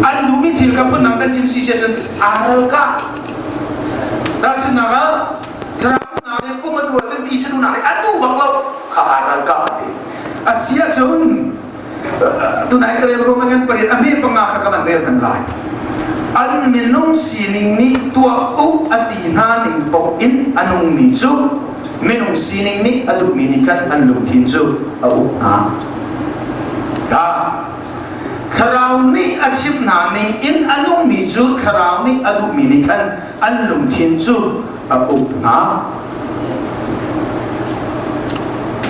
An duhmi thil kha phundang kan chim si si ahcun aa ralkah. Tahchunhnak ah, thlarau duhnak nih kum a duh ahcun tisa duhnak nih a duh bak lo kha aa ralkah a ti. A si ahcun tunai ka rel ko ngan pariat a hme panga kha ka van rel hman lai. An minung sining nih tuah uk a ti hna ning paoh in a nungmi cu minung sining nih a duhmi nih khan an lungthin cu a uk hna. Thlarau nih a chimh hna ning in a nungmi cu thlarau nih a duhmi nih khan an lungthin cu a uk hna.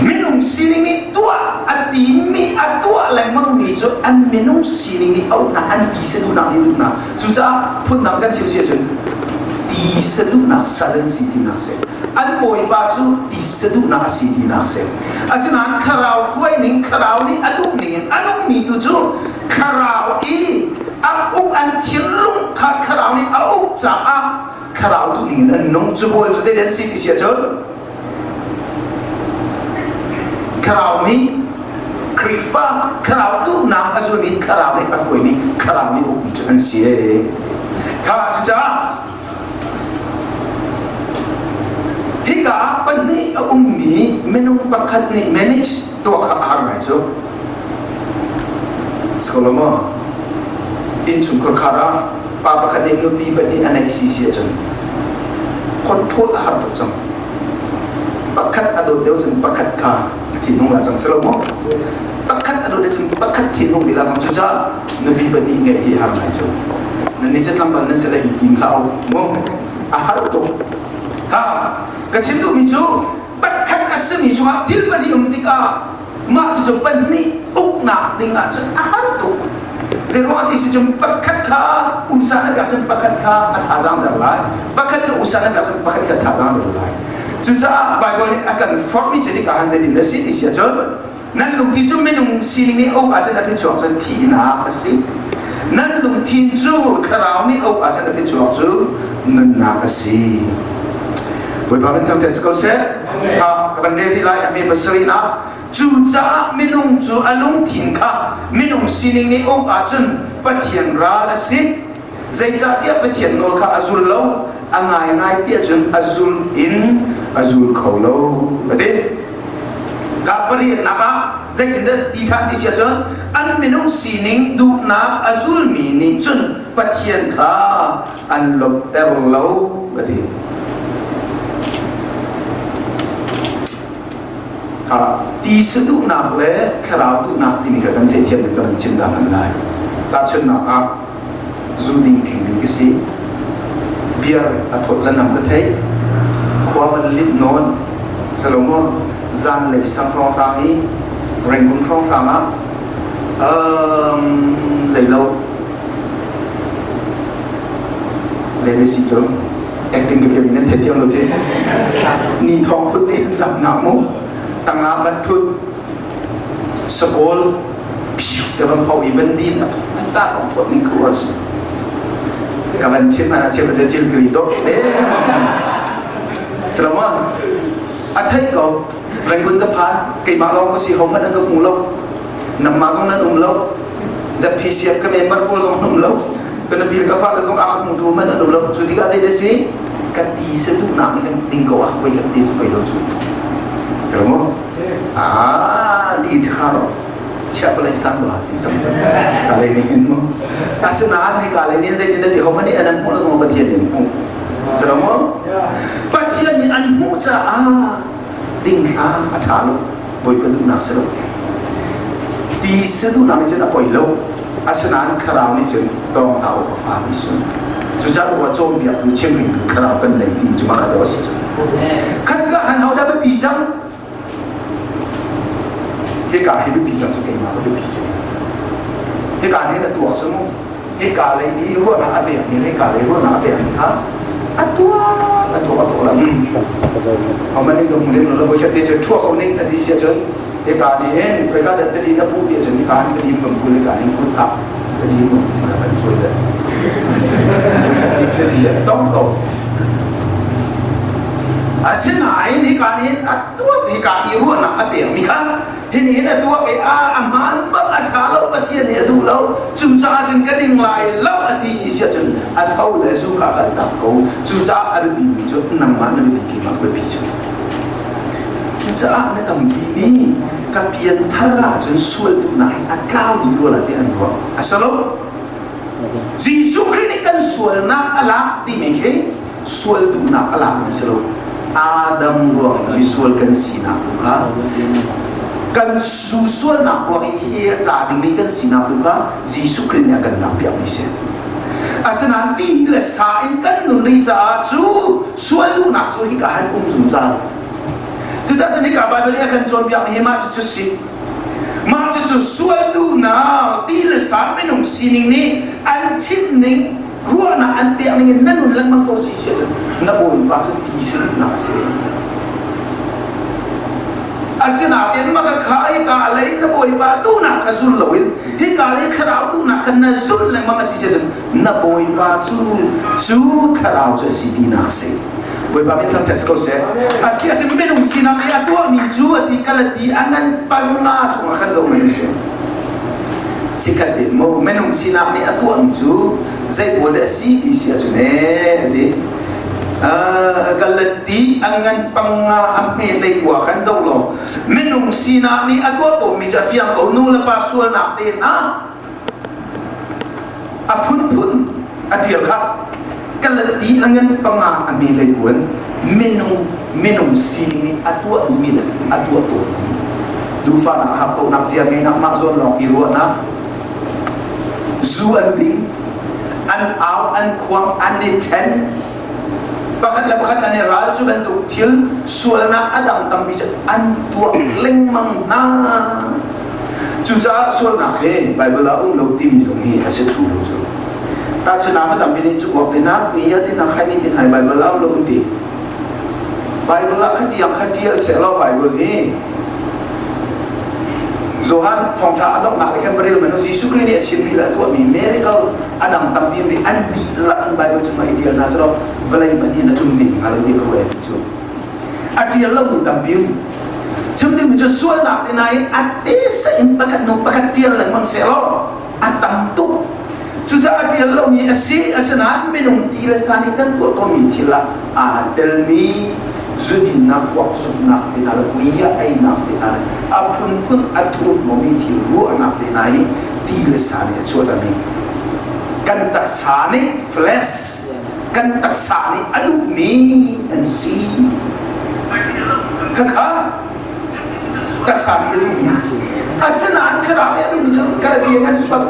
Minung sining nih tuah a timi a tuah lengmangmi cu an minung sining nih a uknak an ti saduhnak nih duhnak. Cucaah phundang kan chim si ahcun ti saduhnak sal an si tinak si. An bawipa cu ti saduhnak a si tinak si. Asinain thlarau hruaining thlarau nih a duh ning in a nungmi tu cu thlarau i a uk an thinlung kha thlarau nih a uk caah thlarau duh ning in an nung. Cu pawl cu zei an si ti si ahcun thlarau nih Khrihfa thlarau duhnak a zulmi thlarau nih a hruaimi thlarau nih ukmi cu an si. Kha cucaah hika ah pahnih a ummi minung pakhat nih manage tuah kha a har ngai cu. Solomo innchungkhar khar ah pa pakhat nih nupi pahnih a neih si si ahcun control a har tuk cang. Pakhat a dawt deuh cun pakhat kha a thinhung la cang si lo maw? Pakhat a dawt deuh cun pakhat thinhung ti la cang. Cucaah nupi pahnih ngeih hi har ngai cu. Nan nih cu tlangval nan si le i tim hlah u mu. A har tuk. Ha, ka chim duhmi cu pakhat a simi chungah thil pahnih um tikah mah cucu pahnih uknak ding ahcun a har tuk. Zeiruang ti si cun pakhat kha usa na pek cun pakhat kha a thazaang der lai. Pakhat kha usa na pek cun pakhat kha thazaang der lai. Cucaah Bible nih a kan forhmi cu hika han zeitin na si ti si ahcun nan lungthin cu minung sining nih uk ahcun a phichuak cun thihnak a si. Nan lungthin cu thlarau nih uk ahcun a phichuak cu nunnak a si. Bawipa min thangṭhat si ko seh. Kha ka van rel rih lai a hme pasarihnak. Cucaah minung cu a lungthin kha minung sining nih uk ahcun Pathian ral a si. Zeicahtiah Pathian nawl kha a zul lo, a ngaingai tiah cun a zul in a zul kho lo. A ti. Ka pariatnak ah zeitindah ti ṭhan ti si ahcun an minung sining duhnak a zulmi nih cun Pathian kha an lawmhter lo a ti. Kha ti saduhnak le thlarau duhnak timi kha kan theihthiam in ka van chim ta hman lai. Tahchunhnak ah zu ding thingmi ka si. Beer a thawt le nam ka thei. Khua van lit nawn. Salomo zanlei sang hrawnghrang i Rangoon hrawnghrang ah um, zeilo zei na si cu acting ka thiam in nan theithiam lo te ni thawng phut te zam na mu tangah ban thut sakol phiu te van phau i van din a thok nan ta rong thot ning khu si ka van chim ana chim cha chil kri to te salama a thei ko Rangoon ka phan keimah lawng ka si ho hmanh an ka hmu lo nangmah zong nan um lo ZPCF ka member pawl zong an um lo ka nupi ka fale zong a ka hmutu hmanh an um lo cu tikah zei da si ka ti se duhnak nih kan ding ko ah voi khat te cu pei lo cu selo ah di tha ro chia palai sang ba ti sang cu ka lei nih hin mu asinain hi ka lei nih zeitin na ti ho hmanh nih an hmuh lo zong Pathian nih an hmuh selo mu Pathian nih an hmuh caah ding thla a ṭha lo Bawipa duhnak si lo ti ti si duhnak nih cun a poi lo asinain thlarau nih cun tawng hlah u ka fa ti sun cucaah upa cawnpiaktu chimhringtu thlarau kan nei ti cu mah kha a si cu khat tikah khan ho dah biapi cang hika hi biapi cang cu keimah ka biapi cu hika hin a tuak cu mu hika lei i ruahnak a pekmi le hika lei ruahnak a pekmi kha a tuak a tuak a tuak la aman in dong lim lo voi khat te cu thua ko ning a ti sia cun hika ni hin khoika dat tadi na pu ti cun hika hin tadi van pu hika hin kut hak tadi mu na kan chul le ti cu ti tong ko asinain hika ni hin a tuak hika i ruahnak a pekmi kha. Hi nih hin a tuah i a a hmaan bak a ṭha lo Pathian nih a duh lo cucaah cun ka ding lai lo a ti si siah cun a tho le zu kha a kal tak ko. Cucaah a biapi mi cu nangmah na biapi keimah ka biapi cu. Cucaah na tampi nih ka pianthar ahcun sual duhnak hi a tlau dih rua lai ti an ruah. A si lo. Jesuh Khrih nih kan sualnak a lak timi khi sual duhnak a lakmi si lo. Adam ruang i misual kan sinak tu kha kan su sualnak ruang i hi a tla dingmi kan sinak tu kha Jesuh Khrih nih a kan lakpiakmi si. Asinain ti le sa in kan nun rih caah cu sual duhnak cu hika han um zungzal. Cucaah cun hika Baibal nih a kan cawnpiakmi hi mah cucu si. Mah cucu sual duhnak ti le sa minung sining nih an chimh ning ruahnak an pek ning in na nun lengmang ko si si ahcun na bawipa cu ti sulnak a si. Asinain maka kha hika lei na bawipa duhnak kha zul loin hika lei thlarau duhnak kha na zulh lengmang a si si ahcun na bawipa cu cu thlarau cu a si tinak si. Bawipa min thangṭhat si ko seh. A si a si minung sinak i a tuahmi cu a ti kalati a ngan panga chungah khan zoh men si. Chikkhat te mu minung sinak nih a tuahmi cu zei pawl dah a si ti si ahcun ee a ti. Kalati a ngan panga a hme hlei kua khan zoh law minung sinak nih a tuah tawnmi cu a fiang ko nu le pa sualnak te hna a phunphun a ṭial kha kalati a ngan panga a hme hlei kuan minung minung sining nih a tuah duhmi le a tuah tawnmi duhfahnak hakkauhnak zia ngeinak mah zawn lawng i ruahnak zu an ding an au an khuang an i ṭhen pakhat le pakhat an i ral cu bantuk thil sualnak a dang tampi cu an tuah lengmang hna Cucaah sualnak hi Baibal ah um lo timi zong hi a si thlu lo cu. Tahchunhnak a tampi nih cu uak te hna, kui ya te hna, khai ni te hna Baibal ah um lo an ti. Baibal ah khatiang kha tial seh law Baibal hi Johan thawngṭha a donghnak le khan va rel manu Jesuh Khrih nih a chimmi le a tuahmi miracle a dang tampi nih an dihlak in Baibal chungah i ṭial hna selaw vawlei hmanh hin a tlum ding hnga lo ti ka ruah ti cu. A ṭial lomi tampi um. Chim dingmi cu sualnak te nain a te in pakhat hnu pakhat ṭial lengmang sehlaw a tam tuk. Cucaah a ṭial lomi a si, asinain minung ti le sa nih kan tuah tawnmi thil ah aa telmi zudinnak, kuak zuknak te hna le ui a einak te hna le a phunphun a thurhnawmi thil ruahnak te hna hi ti le sa nih a chuahtermi kan taksa nih flesh kan taksa nih a duhmi an si. Khakha taksa nih a duhmi asinain thlarau nih a duhmi cu kalabi ngan pak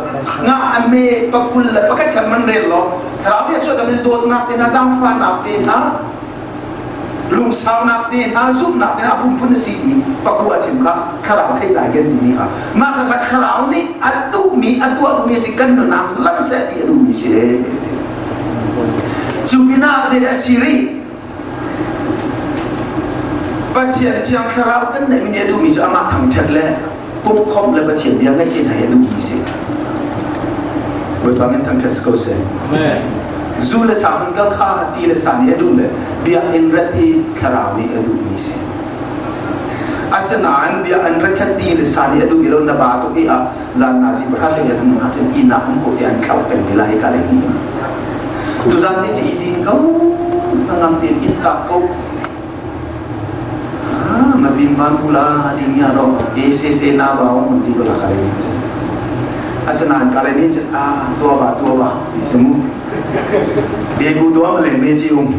nga a me pakul le pakhat khan man rel law thlarau nih a chuahtermi dawtnak te hna zaangfahnak te hna lungsaunak te hna zumhnak te hna a phunphun a si ti pakua a chim kha thlarau theitlai kan timi kha mah kha kha thlarau nih a duhmi a tuah duhmi a si kan nunnak lang seh ti a duhmi si cu pinah zeidah a si rih Pathian thiang thlarau kan neihmi nih a duhmi cu amah thangṭhat le pumhkhawmh le Pathian bia ngaih te hna hi a duhmi si. Bawipa min thangṭhat si ko seh. Zu le sa hun kal kha ti le sa nih a duh le biakinn rat hi thlarau nih a duhmi si. Asinain biakinn rat kha ti le sa nih a duh i lo na ba tuk i ah zan nazi pahra hlei an um ahcun inn ah um ko ti an thlauh peng te lai ka lei ni. Tuzan ni cu i din ko hnangam tein in tak ko ah ma bin ban bula ding ya ro e se se na ba um ti ko la ka lei ni cun asinain ka lei ni cun ah tua ba tua ba ti simu de bu tua ma le me chi um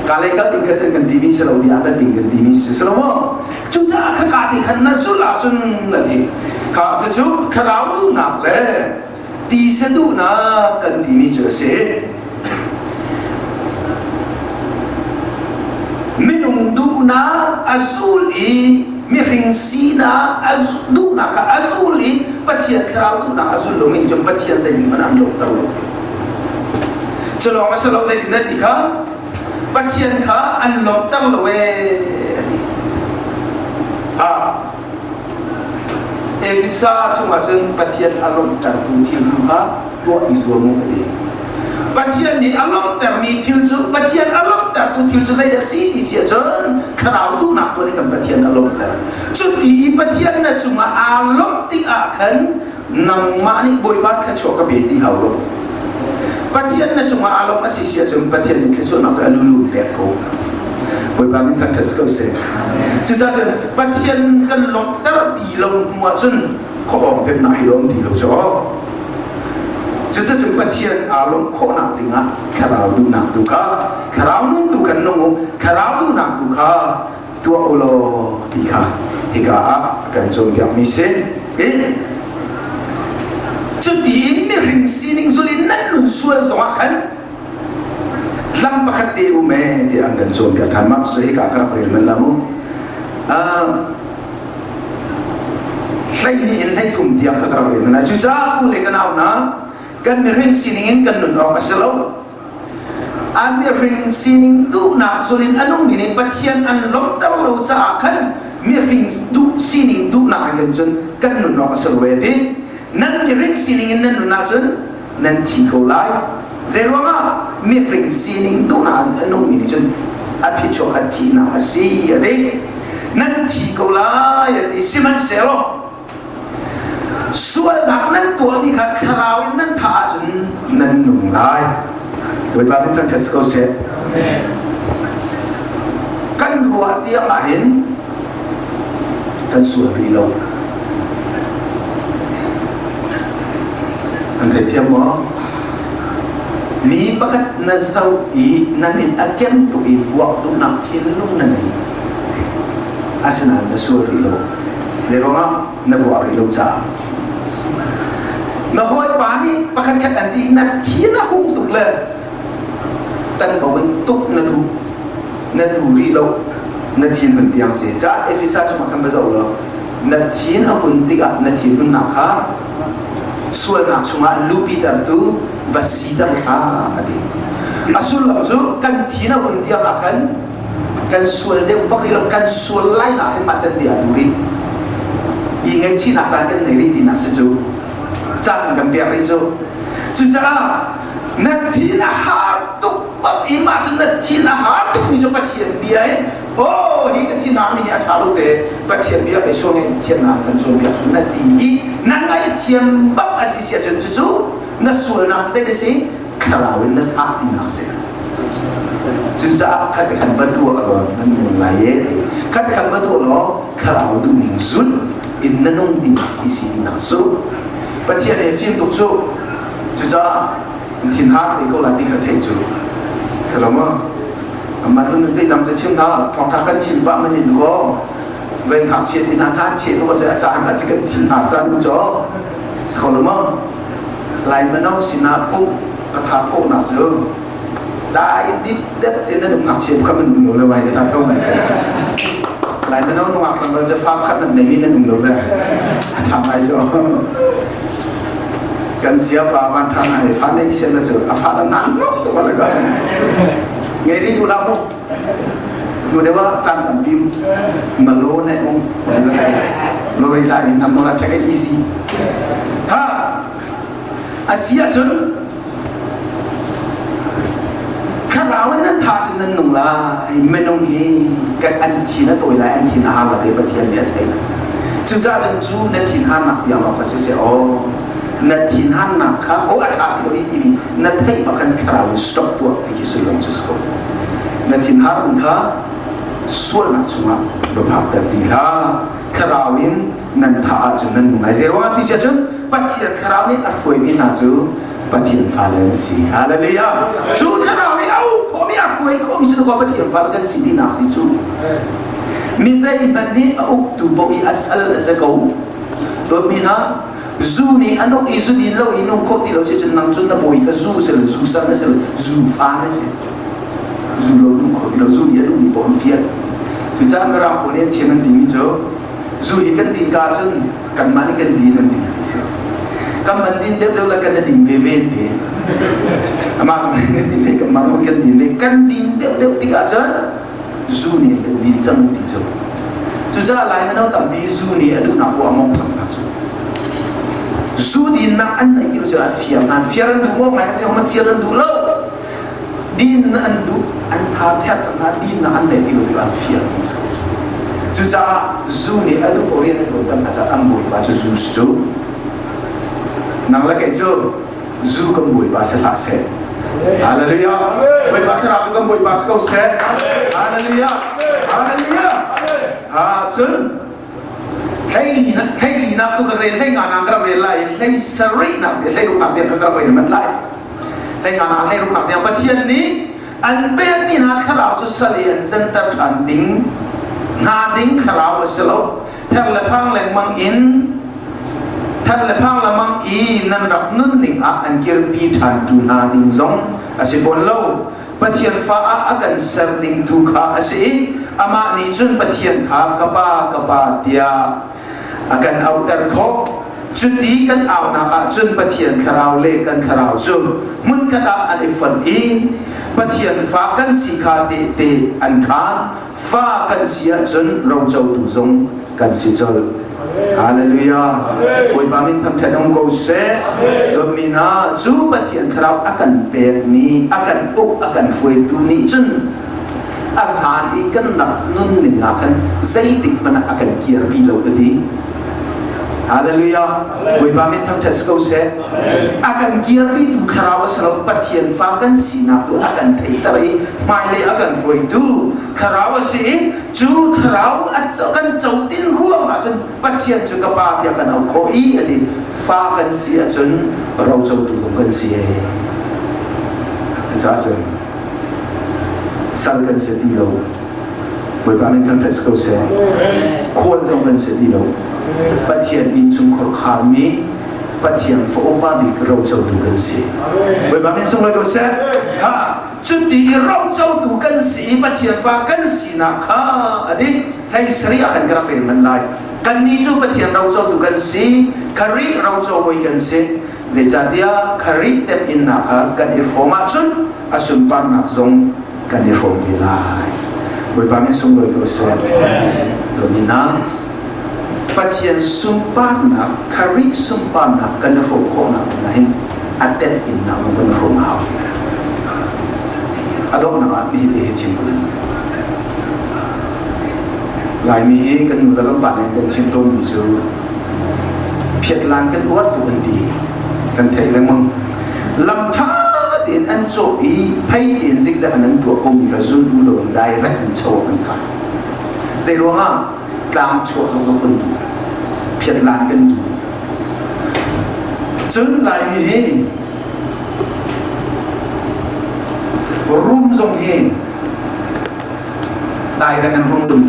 ka lei ka ding kha cun kan ti mi si lo bia kan ding kan ti mi si lo mo Cucaah khaka ti khan na zulh ahcun na ti. Kha cucu thlarau duhnak le tisa duhnak kan timi cu a si. Minung duhnak a zul i mihring sinak a duhnak kha a zul i Pathian thlarau duhnak a zul lomi cun Pathian zeitin hmanh an lawmhter lo ti. Cu lawng a si lo zeitin na ti kha Pathian kha an lawmhter lo ee a ti. Ah, Efesa chungah cun Pathian a lawmhtertu thil tu kha tuah i zuam u a ti. Pathian nih a lawmhtermi thil cu Pathian a lawmhtertu thil cu zeidah si ti si ahcun thlarau duhnak tuah nih kan Pathian a lawmhter. Cuti i Pathian na cungah aa lawmh tikah khan nangmah nih Bawipa thluachuah ka pe ti hau lo. Pathian na cungah aa lawmh a si si ahcun Pathian nih thluachuahnak cu a lulu pek ko. Bawipa min thangṭhat si ko seh. Cucaah cun Pathian kan lawmhter ti lo hnu ahcun khuaawng pemnak hi lawm ti lo cu. Cucu Pathian aa lawmh khawhnak dingah thlarau duhnak tu kha thlarau nun tu kan nung u thlarau duhnak tu kha tuah u law ti kha hika ah kan cawnpiakmi si. Cuti in mihring sining zul in nan nun sual zongah khan lam pakhat te um ee tiah an kan cawnpiak ṭhan. Mah cu hika ka rak rel man la mu. 12 in 13 tiang kha ka rak rel lai. Cucaah u le ka nau hna, kan mihring sining in kan nun awk a si lo. An mihring sining duhnak zul in a nungmi nih Pathian an lawmhter lo caah khan mihring duh sining duhnak in cun kan nun awk a si lo e ti. Nan mihring sining in nan nun ahcun nan thi ko lai. Zeiruangah mihring sining duhnak in a nungmi nih cun a phichuak kha thihnak a si a ti. Nan thi ko lai a ti. Sihmanhsehlaw sualnak nan tuahmi kha thlarau in nan thah ahcun nan nung lai. Bawipa min thangṭhat si ko seh. Kan ruah tiang ahhin kan sual rih lo. An theithiam maw? Mi pakhat na zoh i na mit a kem tuk i vuak duhnak thinlung na nei. Asinain na sual rih lo. Zeiruangah na vuak rih lo caah. Na hawipa nih pakhat khat an ti na thin a hung tuk le tan ko in tuk na duh. Na tu rih lo. Na thin hun tiang si. Ca Efesa chungah khan va zoh law na thin a hun tikah na thinhunnak kha sualnak chungah luhpitertu va siter hlah a ti. A sullam cu kan thin a hun tiang ah khan kan sual deuh vak rih lo kan sual lai nak khin mah can ti ah tu rih i ngaihchihnak caan kan nei rih tinak si cu caan kan pek rih cu cucaah na thin a har tuk bak i mah cun na thin a har tuk mi cu Pathian bia in Oh, hi ka thinhang mi hi a ṭha lo te. Pathian bia pei suang in thiamnak kan cawnpiak cu na ti i na ngaihthiam bak a si si ahcun cucu na sualnak cu zei na si? Thlarau in na thah tinak si. Cucaah khat khan va tuah law nan nung lai e ti. Khat khan va tuah law thlarau duhning zulh in na nung tinak hi si tinak cu. Pathian he fim tuk cu. Cucaah thinhang te ko la ti kha theih cu. Salama. Amah nun zeidang cu chim hna thawngṭha kan chim pah man in ko vei ngakchia ti hna hna cheh tu a caan ah kan thin hna caan u cho ko ma lai mano sinah pum ka tha thawhnak cu dai dip dep te na nung ngakchia ka man nung lo le wai ka tha tho mai se lai mano nungak thang cu fa khat nan nei mi na nung lo le a tha mai cho kan sia pa van tha nai fa nei sen na cu a fa da nan nok tu ma le ka ngei ri du la mu nu dewa caan tampi malo ne um lori la in nam la take it easy ha asia cun thlarau in nan tha cun nan nung lai minung hi kan an thin a tawi lai an thin a har la te pathian nih a thei cucaah cun cu na thin harnak tiang lawng kha siseh aw na thin harnak kha aw a ṭha ti lo hi timi na theih bak khan thlarau in stop tuah ti khi sullam cu si ko na thin har ni kha sualnak chungah va phakter ti hlah thlarau in nan thah ahcun nan nung lai zeiruangah ti si ahcun Pathian thlarau nih a hruaimi hna cu Pathian fale an si hallelujah cu thlarau nih a uk khawhmi a hruai khawhmi cu Pathian fale kan si tinak si cu mi zeihmanh nih a uktu paoh i a sal a si ko dawtmi hna zu nih an uk i zu din lo i nung khawh ti lo si cun nang cun na bawi kha zu si lo zu sal na si lo zu fa na si zu lo nung khawh ti lo zu nih a duhmi paoh an fial cucaah mirang pawl nih an chim an timi cu zu hi kan din ka cun kanmah nih kan din an ti ti si kan man din deuh deuh la kan ding ve ve ti amah zong kan din ve kanmah zong kan din ve kan din deuh deuh tikah cun zu nih kan din cang an ti cu cucaah lai mino tampi zu nih a duhnak poah a mong cang hna cu zu dinnak an neih ti cu a fiar hna fiar an duh maw ngai an fiar an duh lo. Din an duh, an tha ther cang hna, dinnak an nei ti lo tikah an fial mi si ko cu. Cucaah zu nih a duh ko rian an tuan tam hna caah an bawipa cu zu si cu. Nang le kei cu zu kan bawipa si hlah seh. Hallelujah. Bawipa thlarau cu kan bawipa si ko seh. Hallelujah. Hallelujah. Ha cun hlei linak tu ka rel hlei nga nak ka rak rel lai hlei sarihnak te hlei ruknak tiang ka rak rel man lai hlei nga nak hlei ruknak tiang Pathian nih an pekmi hna thlarau cu sal i an canter ṭhan ding hna ding thlarau a si lo ther le phang lengmang in ther le phang lamang i nan rak nun ning ah an kirpi ṭhan tu hna ding zong a si fawn lo Pathian fa ah a kan ser ding tu kha a si i amah nih cun Pathian kha ka pa ka pa tiah a kan auhter khawh. Cuti kan aunak ah cun Pathian thlarau le kan thlarau cu hmunkhat ah an i fonh i Pathian fa kan si kha tehte an khaan. Fa kan si ahcun rocotu zong kan si colh. Hallelujah. Bawipa min thangṭhat um ko seh. Dawtmi hna, cu Pathian thlarau a kan pekmi, a kan uk, a kan hruaitu nih cun a hlan i kan rak nunning ah khan zeitik hmanh ah a kan kirpi lo ka ti. Hallelujah. Bawipa min thangṭhat si ko seh. A kan kirpitu thlarau a si lo, Pathian fa kan sinak tu a kan theihter i hmailei a kan hruaitu thlarau a si i cu thlarau kan cotin ruang ah cun Pathian cu ka pa tiah kan auh khawh i a ti. Fa kan si ahcun rocotu zong kan si. Cucaah cun sal kan si ti lo. Bawipa min thangṭhat si ko seh. Khual zong kan si ti lo. Pathian innchungkhar kharmi Pathian fa upa bik rocotu kan si. Bawipa min sunglawi ko seh. Kha cuti i rocotu kan si i Pathian fa kan sinak kha a dik. Hei sari ah khan ka rak rel manh lai. Kannih cu Pathian rocotu kan si, Khrih roco hawi kan si. Zeicahtiah Khrih temhinnak kha kan i hrawm ahcun a sunparnak zong kan i hrawm ve lai. Bawipa min sunglawi ko seh. Domina Pathian sunparnak, Khrih sunparnak kan i hrawm khawhnak ding ah hin a temhinnak zong kan i hrawm a hau. A donghnak ah nihin hi chim ka duh. Laimi hi kan nu le kan pa nih kan chim tawnmi cu phiatlan kan uar tuk an ti. Kan theih lengmang. Lam ṭha tein an cawh i phei tein zigzag in an tuah komi kha zul duh loin direct in cho an kai. Zei ruangah tlang chuah zokzok kan duh. Phiatlan kan duh. Cun Laimi hi rum zong hi direct in rum tum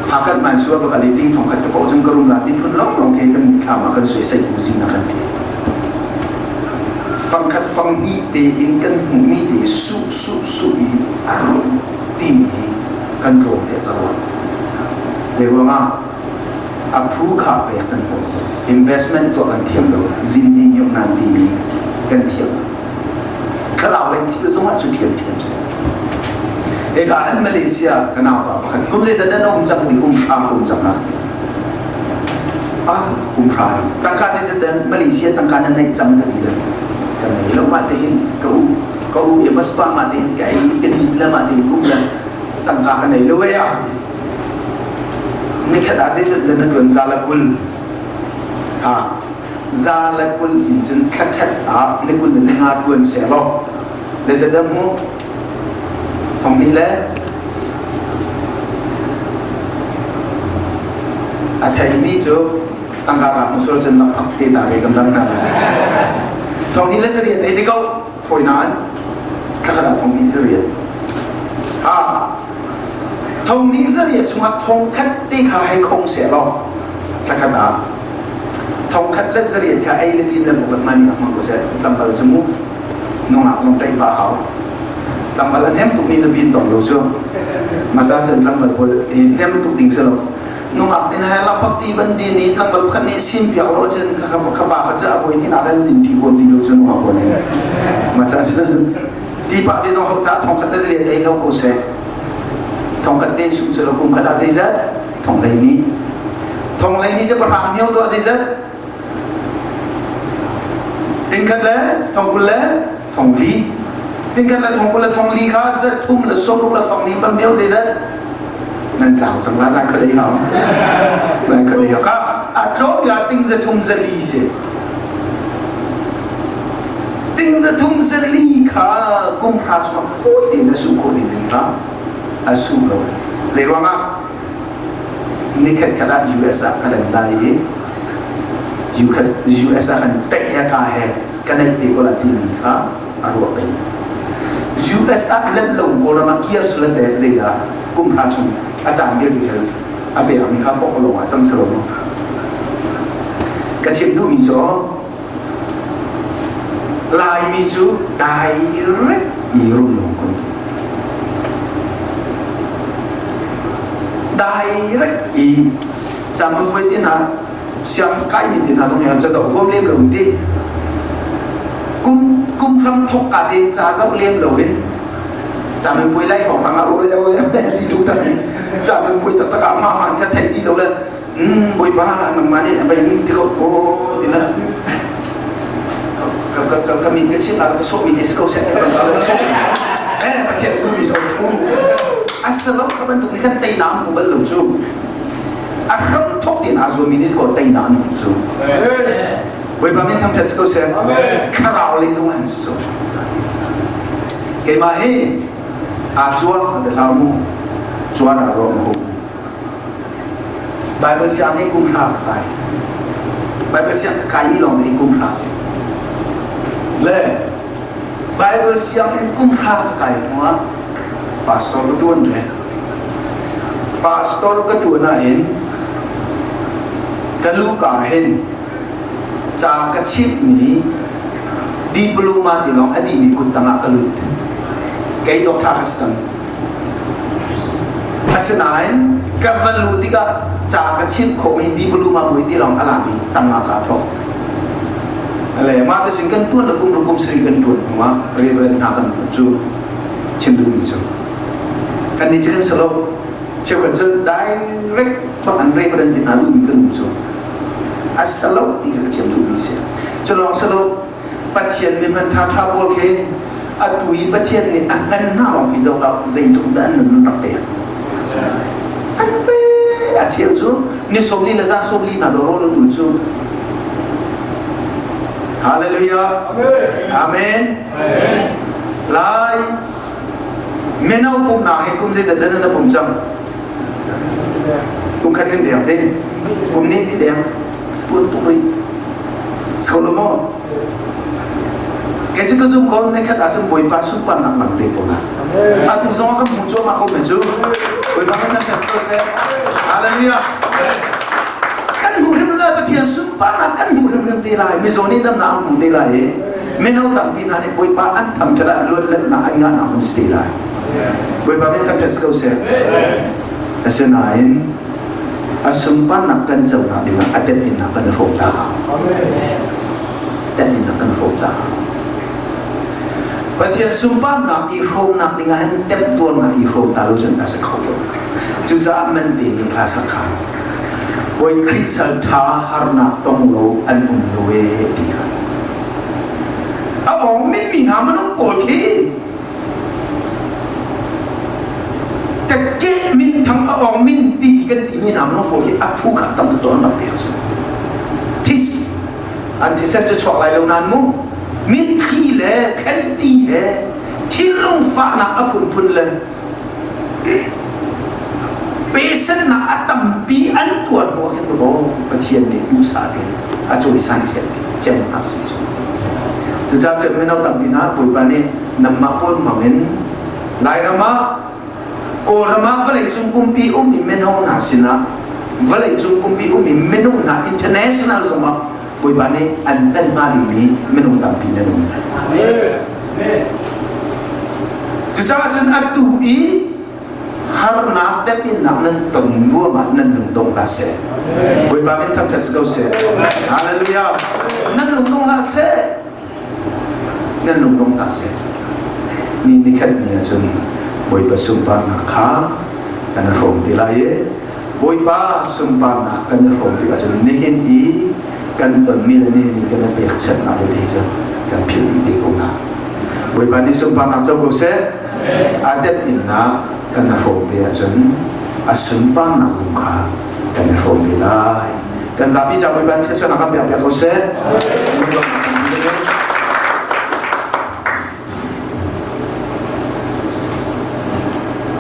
Phakhat man sua ka kali ting thong khat ka pau chung ka rum la ti phun long long the kan mitthlam ah kan sui sai ku zing na kan ti fangkhat fang hnih te in kan hmuhmi te su su su i a rum timi hi kan tlawm te ka ruah le ruangah a phu kha pek kan hmu investment tuah kan thiam lo zin ni nyok nan timi kan thiam thlarau lei thil zongah cu ṭhiamṭhiam si. Eka an Malaysia ka naupa pakhat kum zeizat nan um cang ti kum hra kum cang nak ti. Ah kum hra tangka zeizat dan Malaysia tangka nan neih cang ka ti le ka nei lo ma te hin ka u ka u e mas pa ma te hin ka ei ka din le ma te hin kum le tangka ka nei lo e ah ti. Nikhat ah zeizat dan na tuan zala kul ha za le 20 in cun thla khat ah ni 20 le ni nga ṭuan seh law le zedah mu thong hnih le a theimi cu tangka ka hmu sual cun lakphak te ta ve kan dang hna thong hnih le zariat ei ti ko fawi nain thla khat ah thong hnih zariat ha thong hnih zariat chungah thong khat te kha hei khong seh law thla khat ah Thongkhat le zariat kha ei le din le buk man in a hmang ko seh. Tlangval cu mu nungak lawng ṭaih pah hau. Tlangval a hnem tukmi na bin tong lo cu. Maca cun tlangval pawl i hnem tuk ding si lo. Nungak tin hai lapak ti van din i tlangval pakhat nih sim piak lo cun kha kha pa kha cu a voi hnih ah khan din ṭi huam ti lo cu nungak pawl nih. Maca cun ti pah bi zong ho ca thongkhat le zariat ei lo ko seh. Thongkhat te su cu lo kum khat ah zeizat Thonglei nih Thonglei nih cu pahrang mio tuah zeizat tingkhat le thongkul le thongli. Tingkhat le thong 20 le thong li kha zat thum le 60 le fang ni pam meo zeizat nan tlau cang la zan khalei hau zan khalei hau ka a tlawm ya ting za thum za li si ting za thum za li kha kum hra chungah fawi tein a su khawh dingmi kha a su lo zei ruangah nikhat khat ah US ah ka lan lai i US ah kan peih he ka he ka neih te ko la timi kha a ruah peng. US ah let lo Kawlram ah kir su le te zeidah kum hra chung a caan vialte kha a pekmi kha pokpalawng ah cang selo mu. Ka chim duhmi cu Laimi cu direct i rum lawng kun. Direct i caminpuai te hna siang kaimi te hna zong hi ca zoh huam lem lo in ti kum kum hram thok ka te ca zoh lem lo in caminpuai lai hrawng hrang ah oi oi ti lu tak in caminpuai taktak ah mah man kha thei ti lo le Bawipa nangmah nih a bei mi ti ko aw ti la ka ka ka ka min ka chim la ka sawh mi te si ko seh ti ka ka sawh eh Pathian duh mi so asalo kha bantuk nih khan tei na hmu bal lo cu a hram thok tin a zuam mi nih ko tei na an hmu cu Bawipa min thangṭhat si ko seh thlarau lei zong an so keimah hi aa cuang ka ti hlah mu cuan a rawm hu Bible siang hi kum hra ka kai. Bible siang ka kai mi lawng hi kum hra si. Le Bible siang in kum hra ka kai hnu ah pastor ka tuan le pastor ka tuan ah hin ka lu ka hin ca ka chimh mi diploma ti lawng a dih mi kut tang ah ka lut. Kei doctor ka si cang. Asinain ka va luh tikah ca ka chimh khawhmi diploma mui ti lawng a lami tangah kaa thawk. Le mah te cun kan tuan le kum kum sarih kan tuan hnu ah reverend hna kan hmuh cu chim duhmi cu kan nih cu kan si lo cheukhat cu direct bak an reverend ti hna duhmi kan um cu a si lo ti kha ka chim duhmi si cu lawng si lo Pathian mi hman ṭhaṭha pawl khi atu i Pathian nih a hman hna lawng khi zoh hlah zeitluk dah an nun rak pek. An pe a cheu cu ni 40 le za 40 hna do rawl an ul cu. Hallelujah. Amen. Lai mino pumnak hi kum zeizat dan na pum cang? Kum khat tling deng te. Kum ni ti deng. Tuan tuk rih. Solomo kei cu ka zum ko ne khat ahcun Bawipa sunparnak lang te ko la. Atu zong ah kan hmu cuahmah ko men cu. Bawipa kan thangṭhat si ko seh. Hallelujah. Kan hmuh hrimhrim lai Pathian sunparnak kan hmuh hrimhrim te lai. Mizaw nih damnak an hmu te lai i mino tampi hna nih Bawipa an thangṭhat ah luatletnak an ngahnak hun si te lai. Bawipa min thangṭhat si ko seh. Asinain a sunparnak kan conak dingah a temhinnak kan i hrawm ta temhinnak kan hrawm ta Pathian sunparnak i hrawmnak dingah hin temtuarnak i hrawm ta lo cun a si kho lo cucaah man te ning hla sak kha Bawi Khrih sal ṭha harnak tong lo an um lo e ti kha a ong minmi hna minung pawl khi Kakeh minthang a awng min ti kan timi hna minung pawl hi a phu kha tam tuk an rak pek cu. This an thisen cu chuak lai lo nain mu mitthli le thlenti he thinlung fahnak a phunphun le pesennak a tampi an tuar hnu ah khin maw Pathian nih duhsah tein a cawisan cem hna si cu. Cucaah cun mino tampi hna Bawipa nih nangmah pawl hmangin Lairam ah Kawlram ah vawleicung pumpi um i mino hna sinah vawleicung pumpi um i minung hna international zongah Bawipa nih an hman hnga dingmi minung tampi nan um. Cucaah cun atu i harnak temhinnak nan ton ruangah nan lungdong hlah seh. Bawipa min thangṭhat si ko seh. Hallelujah. Nan lungdong hlah seh. Nan lungdong hlah seh. Ni nikhat ni ahcun Bawipa sunparnak kha kan i hrawm te lai i Bawipa sunparnak kan i hrawm tik ahcun nihin i kan tonmi le nihin i kan i pekchanhnak vialte cu kan philh dih te ko hna. Bawipa nih sunparnak co ko seh. A temh innak kan i hrawm ve ahcun a sunparnak zong kha kan i hrawm ve lai. Kan zapi ca Bawipa nih thluachuahnak kan pek piak ko seh.